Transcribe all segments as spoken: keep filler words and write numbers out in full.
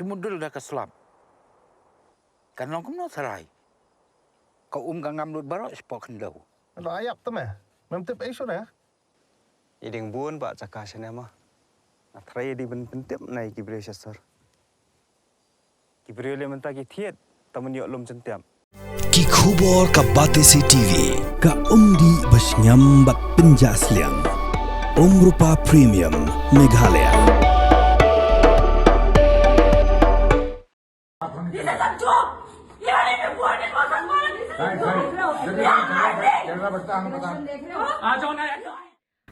Te mudul da ka slap. Kan long kumno tharai. Ka um ka ngam lut baroh shapoh khyndew. Lo ayap te me. Mem tip ei shuh ne. I ding bun ba jaka shane ma. Nga tharai i ding ban pyntip na i ki briew sha sor. Ki briew le mynta ki thied ta man ïoh lum jyntiap. Ki khubor ka Batesi T V, ka umdih ba shngiam bad pynjah sliang. Umrupa Premium, Meghalaya. This is a joke. You don't even want it for someone. This is a joke. You are nothing.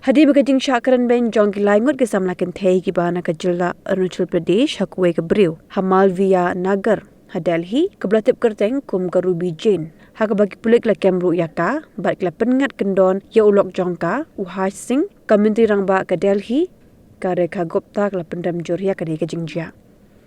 Hadien ba ka jingshah kren beiñ jong ki lai ngut ki samla kynthei kiba na ka jylla Arunachal Pradesh ha kawei ka briew ha Malviya Nagar ha Delhi, kaba la tip kyrteng kum ka Ruby Jain, ha kaba ki pulit ki la kem ruh ïa ka bad ki la pynngat kyndon ïa u lok jong ka, u Harsh Singh. Ka Myntri Rangbah ka Delhi, ka Rekha Gupta, ka la pyndem jur ïa kane ka jingjia.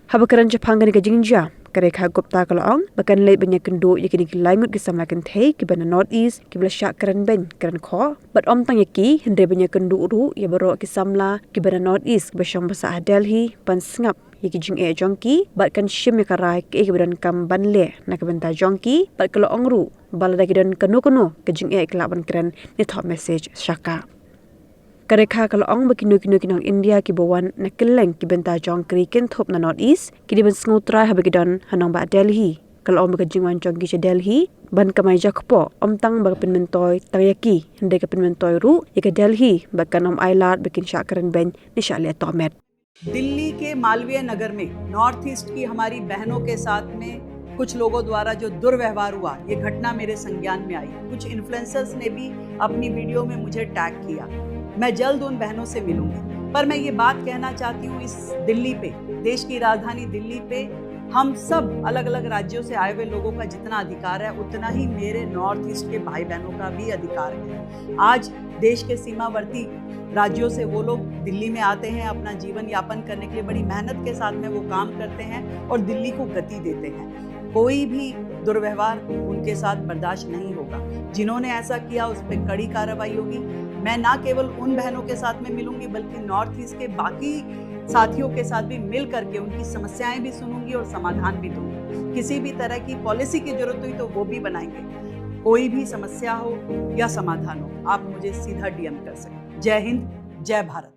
Haba kren shaphang kane ka jingjia, ka Rekha Gupta ka la ong ba kan leit ban ïakynduh ïa kine ki lai ngut ki samla kynthei kiba na North East kiba la shah kren beiñ kren khoh, bad ym tang ïa ki, hynrei ban ïakynduh ruh ïa baroh ki samla kiba na North East kiba shong ba sah ha Delhi ban sngap ïa ki jingeh jong ki bad kan shim ïa ka rai kaei kaba donkam ban leh na ka bynta jong ki. Bad ka la ong ruh ba lada ki don kano kano ka jingeh, ki lah ban kren ne thoh message sha ka. Ka Rekha ka la ong ba kino kino ki nong India kiba wan na kylleng ki bynta jong ka ri kynthup na North East, ki dei ban sngewtrai haba ki don ha nongbah Delhi. Ka la ong ba ka jingwan jong ki sha Delhi ban kamai jakpoh ym tang ba ka pynmyntoi tang ïa ki, hynrei ka pynmyntoi ruh ïa ka Delhi ba kan ym ailad ba kin shah kren beiñ ne shah leh tohmet. दिल्ली के मालवीय नगर में नॉर्थ ईस्ट की हमारी बहनों के साथ में कुछ लोगों द्वारा जो दुर्व्यवहार हुआ, ये घटना मेरे संज्ञान में आई। कुछ इन्फ्लुएंसर्स ने भी अपनी वीडियो में मुझे टैग किया। मैं जल्द उन बहनों से मिलूंगी, पर मैं ये बात कहना चाहती हूँ, इस दिल्ली पे, देश की राजधानी दिल्ली पे हम सब अलग-अलग राज्यों से आए हुए लोगों का जितना अधिकार है, उतना ही मेरे नॉर्थ ईस्ट के भाई बहनों का भी अधिकार है। आज देश के सीमावर्ती राज्यों से वो लोग दिल्ली में आते हैं, अपना जीवन यापन करने के लिए बड़ी मेहनत के साथ में वो काम करते हैं और दिल्ली को गति देते हैं। कोई भी दुर्व्यवहार उनके साथ बर्दाश्त नहीं होगा। जिन्होंने ऐसा किया, उस पे कड़ी कार्रवाई होगी। मैं ना केवल उन बहनों के साथ में मिलूंगी, बल्कि नॉर्थ ईस्ट के बाकी साथियों के साथ भी मिल करके उनकी समस्याएं भी सुनूंगी और समाधान भी दूंगी। किसी भी तरह की पॉलिसी की जरूरत हुई तो वो भी बनाएंगे। कोई भी समस्या हो या समाधान हो, आप मुझे सीधा डीएम कर सकते हैं। जय हिंद, जय भारत।